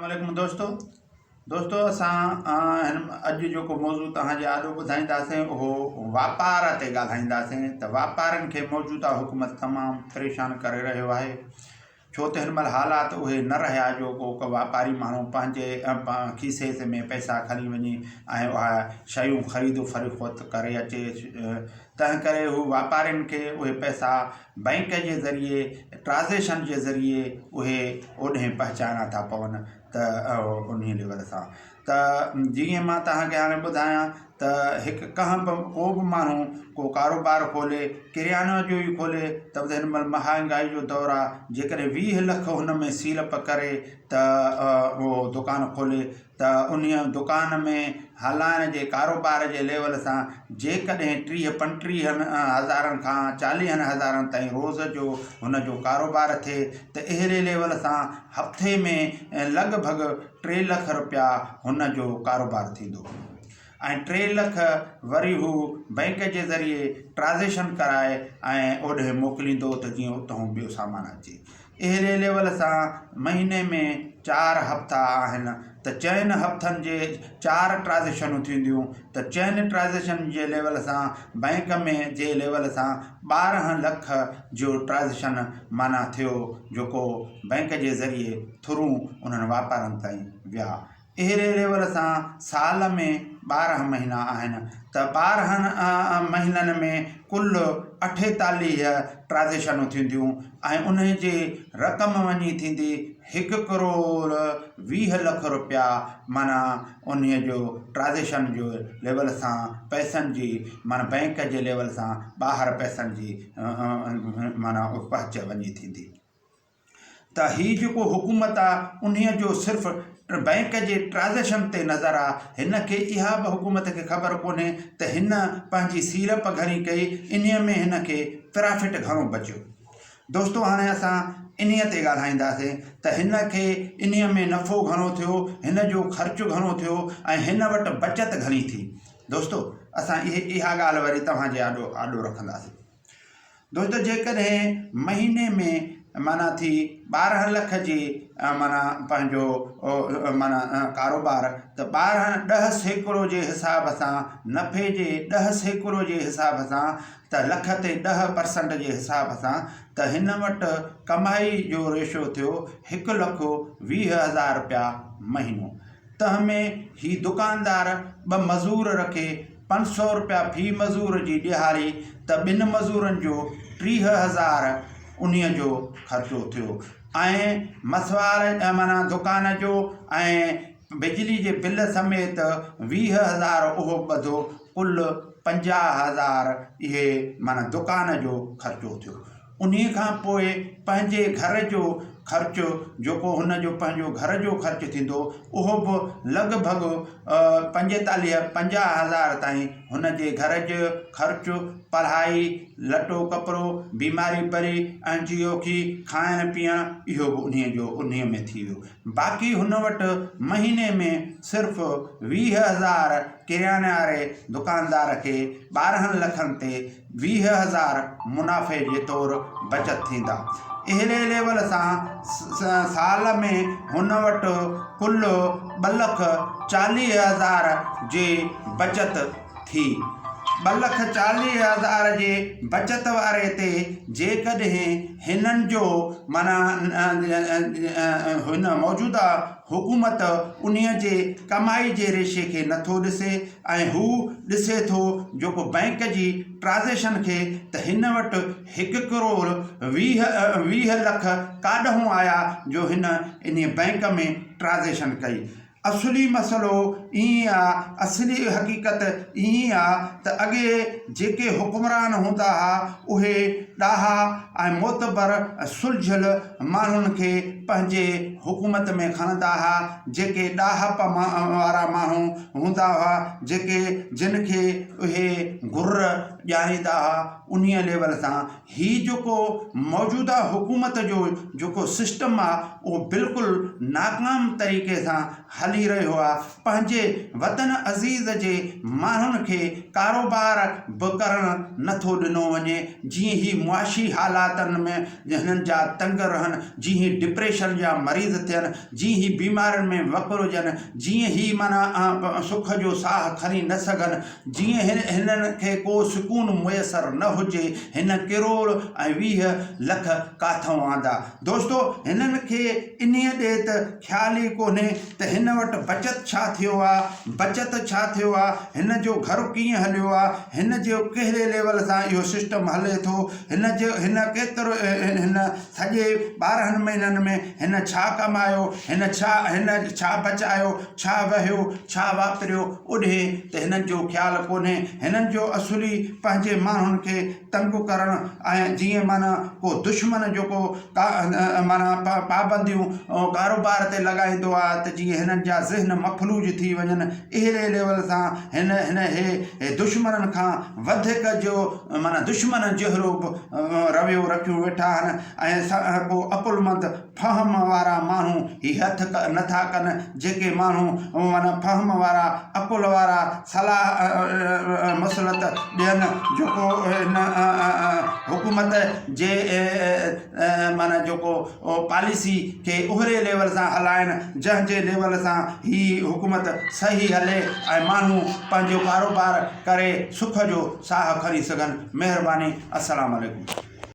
عليڪم دوستو دوستو اسان هن اڄ جيڪو موضوع توهان جي آڏو ٻڌائينداسين اهو واپار تي ڳالهائينداسين ته واپارين کي موجوده حڪومت تمام پريشان ڪري رهيو آهي ڇو ته هن مهل حالات اهي نه رهيا جو ڪو ڪو واپاري ماڻهو پنهنجي کيسي ۾ پئسا کڻي وڃي ۽ اها شيون خريد و فروخت ڪري اچي تنهن ڪري هو واپارين کي اهي پئسا بئنڪ جي ذريعي ٽرانزيڪشن جي ذريعي اهي اوڏهين پهچائڻا ٿا پون ته انهي ليول سان ته جيئن مان توهان کي هاڻي ٻڌايان ته هڪ ڪنهن به ڪو به ماڻهو ڪو ڪاروبار کولي ڪريانو جو ئي کولي ته به هن مهل مهانگائي جو دور آهي جيڪڏهن 20 لک هن ۾ سيڙپ ڪري ته اهو دڪان کولي ته انهيء دڪان ۾ هلائڻ جي ڪاروبار جي ليول سان جيڪڏهن 30 35 هزارن کان 40 هزارن تائين روز جو هن جو ڪاروبار ٿئي ته اهڙي ليول سان هفتي ۾ لڳ ڀڳ 3 لک رپيا هن جو ڪاروبار ٿيندو ۽ 3 لک وري هو بئنڪ جي ذريعي ٽرانزيڪشن ڪرائي ۽ اوڏهين موڪليندو ته جيئن اتان ٻيو سامان اچي. اهڙي ليول سان مهيني ۾ چار هفتا آهن ته چئن هفتن جي چار ٽرانزيڪشنون ٿينديون ته چئن ٽرانزيڪشن جي ليول سان بئنڪ ۾ جي ليول سان 12 لک جو ٽرانزيڪشن معنيٰ ٿيو جيڪو بئنڪ جي ذريعي ٿرو انهن واپارن تائين ويا. اهڙي ليول سان سال ۾ 12 مهينا آهن ته 12 مهينن ۾ ڪل 48 ٽرانزيڪشنون ٿينديون ۽ انهي جي رقم وڃي ٿيندي هڪ ڪروڙ 20 لک روپيا معنيٰ انهي جو ٽرانزيڪشن جو ليول سان پئسن جي معنيٰ بئنڪ جي ليول سان ٻاهر پئسن جي معنيٰ پهچ وڃي ٿيندي. ته هي جيڪو حڪومت آ انهي جو صرف بئنڪ جي ٽرانزيڪشن تي نظر آ هن کي اها به حڪومت کي خبر ڪونهي ته هن پنهنجي سيڙپ گهڻي ڪئي انهي ۾ هن کي پرافٽ گهڻو بچيو دوستو هاڻي اسان انهي تي ڳالهائينداسين ته هن کي انهي ۾ نفعو گهڻو ٿيو هن جو خرچ گهڻو ٿيو ۽ هن وٽ بچت گهڻي ٿي دوستو اسان اهي اها ڳالهه وري توهان جي آڏو آڏو رکنداسين. دوستو جيڪڏهن مهيني ۾ معنيٰ ٿي 12 لک جي معنيٰ پنهنجو معنيٰ ڪاروبار ته 12 10% جي حساب سان نفعي جي 10% جي حساب سان ته لک تي 10% جي حساب سان ته هن وٽ ڪمائي جو ريشو ٿيو 1 لک 20 هزار رپيا مهينو. تنهن ۾ هي دڪاندار ٻه مزور رکي 500 رپيا في مزور جي ڏهاڙي ته ٻن مزورن جو 30 هزار انهيء جو خرچو ٿيو ۽ مسواڙ معنيٰ دڪان جو ۽ بجلي جي بل سميت 20 هزار اهو ٻڌو ڪل 50 هزار اهي معنيٰ دڪان جو خرچو ٿيو. انهيء کان پوء پنهنجي گهر جو خرچ جيڪو هن جو پنهنجو گهر جو خرچ ٿيندو اهو به لڳ ڀڳ 45 50 هزار تائين هن جي گهر جو خرچ پڙهائي لٽو ڪپڙو بيماري پري اهنجي اوکي کائڻ پيئڻ اهو به انهيء جو انهيء ۾ ٿي ويو باقي هن وٽ مهيني ۾ صرف 20 هزار ڪرياني واري دڪاندار کي 12 لکن تي 20 هزار منافعي جي طور بچت ٿيندا. اهڙي ليول سان سال ۾ هن وٽ ڪل 2 لک 40 هزار جي بچت ٿي. 2 لک 40 هزار جي بچت واري تي جيڪڏهن هنن جو معنيٰ هن موجوده حڪومت انهيء جي ڪمائي جي ريشي کي نٿو ڏسي ۽ هو ڏسي ٿو جيڪو بئنڪ جي ٽرانزيڪشن کي ته هن وٽ هڪ ڪروڙ 20 لک ڪاڏهون آيا جو هن انهيء بئنڪ ۾ ٽرانزيڪشن ڪئي. اصلي مسئلو ائين آ، اصلي حقيقت ائين آ ته اڳي جيڪي حڪمران هوندا ها اهي ڏاها ۽ معتبر ۽ سلجهيل ماڻهن کي پنهنجي حڪومت ۾ کڻندا ها، جيڪي ڏاهپ وارا ماڻهو هوندا هئا، جيڪي جن کي اهي گر ڄاڻيندا ها انهيء ليول سان هي جيڪو موجوده حڪومت جو جيڪو سسٽم آ اهو بلڪل ناڪام طريقي سان هلي رهيو آ پنهنجي وطن عزيز جي ماڻهن کي ڪاروبار به ڪرڻ نٿو ڏنو وڃي جيئن هي معاشي حالاتن ۾ هنن جا تنگ رهن جيئن هي ڊپريشن جا مريض ٿين جيئن هي بيمارين ۾ وڪوڙجن جيئن هي معنيٰ سک جو ساهه کڻي نه سگهن جيئن هنن کي ڪو سڪون ميسر نه هجي، هن ڪروڙ ۽ 20 لک ڪاٿئون آندا؟ دوستو هنن کي انهيء ڏي ته خيال ئي ڪونهي ته هن وٽ بچت ڇا ٿيو آ، بچت ڇا ٿيو آ، هن جو گهر ڪيئن هليو آ، هن جو ڪهڙي ليول سان اهو سسٽم هلي ٿو، هن جو هن ڪيترو هن سڄي 12 مهينن ۾ هن ڇا ڪمايو، هن ڇا هن ڇا بچايو، ڇا وهيو، ڇا واپريو، اڏهي ته هنن جو خيال ڪونهي. هنن جو اصل ئي پنهنجي ماڻهن کي تنگ ڪرڻ ۽ جيئن معنيٰ ڪو دشمن جيڪو ڪا معنيٰ پابنديون ڪاروبار تي لڳائيندو آهي ته جيئن هنن جا ذهن مفلوج ٿي وڃن، اهڙي ليول سان هن هن هي دشمنن کان وڌيڪ جو معنيٰ دشمن جهڙو به رويو رکيون ويٺا آهن ۽ ڪو عقلمند فهم وارا ماڻهو هي هٿ نه ٿا ڪن، جيڪي ماڻهو معنيٰ فهم وارا، عقل وارا صلاح مصلحت ڏين، جيڪو هن حڪومت جي معنيٰ جيڪو پاليسي کي اهڙي ليول سان هلائن، جنهن جي ليول سان هي حڪومت صحيح هلي ۽ ماڻهو پنهنجو ڪاروبار ڪري سک جو ساهه کڻي سگهن. مهرباني. السلام عليڪم.